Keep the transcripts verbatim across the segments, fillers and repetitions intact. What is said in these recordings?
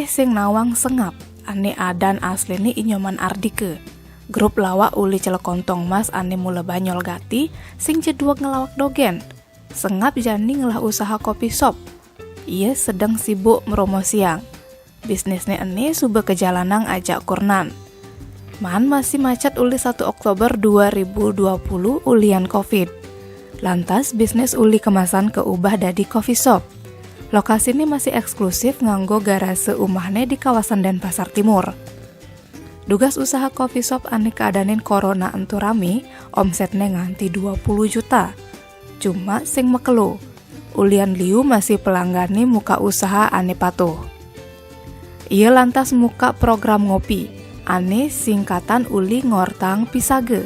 Sing nawang Sengap, ane adan asline i Nyoman Ardike. Grup lawak uli Celekontong Mas ane mula Banyol gati, sing jedueg ngelawak dogen. Sengap jani ngelah usaha coffee shop. Ia sedeng sibuk meromosiang. Bisnisne ene suba kejalanang ajak kurnan. Maan masih macet uli satu Oktober dua ribu dua puluh ulian covid. Lantas bisnis uli kemasan keubah dadi coffee shop. Lokasine masih eksklusif nganggo garase umahne di kawasan Denpasar Timur. Dugas usaha coffee shop ane keadanin corona entu rame, omsetne nganti dua puluh juta. Cuma sing makelo, ulian liu masih pelanggane muka usaha ane patuh. Ia lantas muka program ngopi, ane singkatan uli ngortang pisage.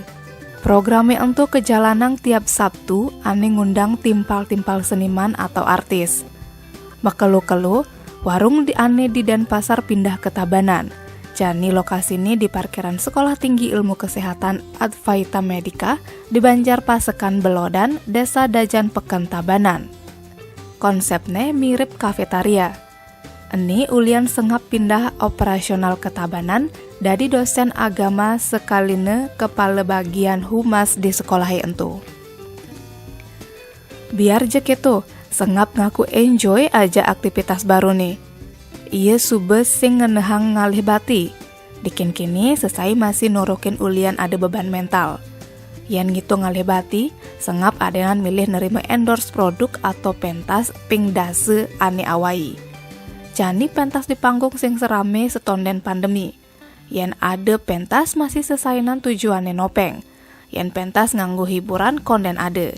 Programe ento kejalanang tiap Sabtu ane ngundang timpal-timpal seniman atau artis. Makelo-kelo, warung di ane di Denpasar pindah ke Tabanan. Jani lokasine di parkiran Sekolah Tinggi Ilmu Kesehatan Advaita Medica di Banjar Pasekan Belodan, Desa Dajan Peken Tabanan. Konsepne mirip kafetaria. Eni ulian Sengap pindah operasional ke Tabanan, dadi dosen agama sekaline kepala bagian humas di sekolahe ento. Biar je keto, Sengap ngaku enjoy aja aktivitas barune. Ia suba sing ngenehang ngalih bati. Dikin kini sesai masih nurukin ulian ada beban mental. Yen ngitung ngalih bati, Sengap adenan milih nerima endorse produk atau pentas ping dasa ane awai. Jani pentas di panggung sing serame setonden pandemi. Yen ada pentas masih sesainan tujuane nopeng. Yen pentas nganggo hiburan konden ada.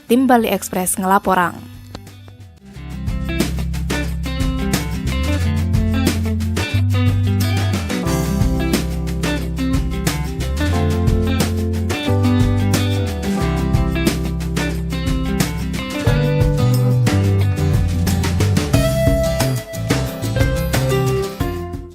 Tim Bali Express ngelaporang.